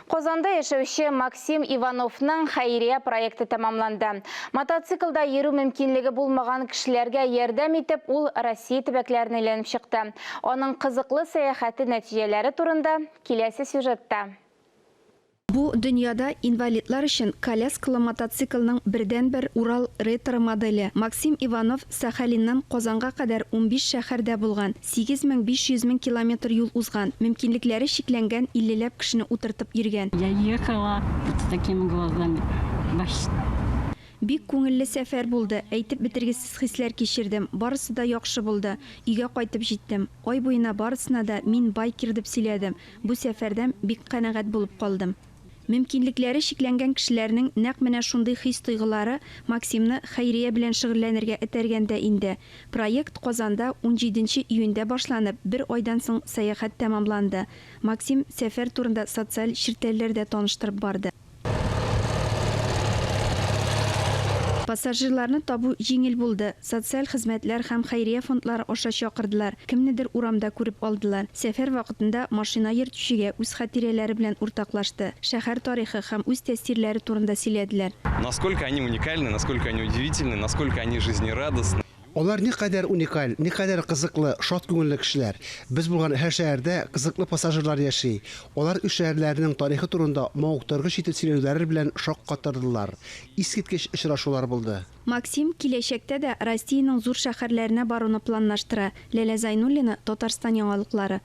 Казанда яшәүче Максим Ивановның хәйрия проекты тәмамланды. Мотоциклда йөрү мөмкинлеге булмаган кешеләргә ярдәм итеп, ул Россия төбәкләрен әйләнеп чыкты. Аның кызыклы сәяхәте нәтиҗәләре турында киләсе сюжетта. Бу, дөньяда инвалидлар өчен коляскалы мотоциклның бердәнбер Урал ретро моделе. Максим Иванов Сахалиннан Казанга кадәр 15 шәһәрдә булган, 8500 мең километр юл узган, мөмкинлекләре чикләнгән иллеләп кешене утыртып йөргән. Я ехала вот с такими глазами. Баш. Бик күңелле сәфәр булды, әйтеп бетергесез хисләр кичердем, барысы да яхшы булды. Өйгә кайтып җиттем. Ай буена барысына да мин байкер дип сөйләдем. Бу сәфәрдән бик канәгать булып калдым. Мөмкинлекләре чикләнгән кешеләрнең нәкъ менә шундый хис-тойгылары Максимны хәйрия белән шөгыльләнергә этәргән дә инде. Проект Казанда унҗиденче июньдә башланып, бер айдан соң сәяхәт тәмамланды. Максим сәфәр турында социаль челтәрләрдә таныштырып барды. Пассажирларны табу җиңел булды, социаль хезмәтләр һәм хәйрия фондлары аша чакырдылар, кемнедер урамда күреп алдылар. Сәфәр вакытында машина йөртүчегә үз хатирәләре белән уртаклашты, шәһәр тарихы һәм үз тәэсирләре турында сөйләделәр. Насколько они уникальны, насколько они удивительны, насколько они жизнерадостны. Алар никадәр уникаль, никадәр кызыклы, шат күңелле кешеләр. Без булган һәр шәһәрдә кызыклы пассажирлар яши. Алар үз шәһәрләренең тарихы турында мавыктыргыч итеп сөйләүләре белән шаккатырдылар. Искиткеч очрашулар булды. Максим киләчәктә дә Россиянең зур шәһәрләренә баруны планлаштыра. Ләлә Зайнуллина, Татарстан яңалыклары.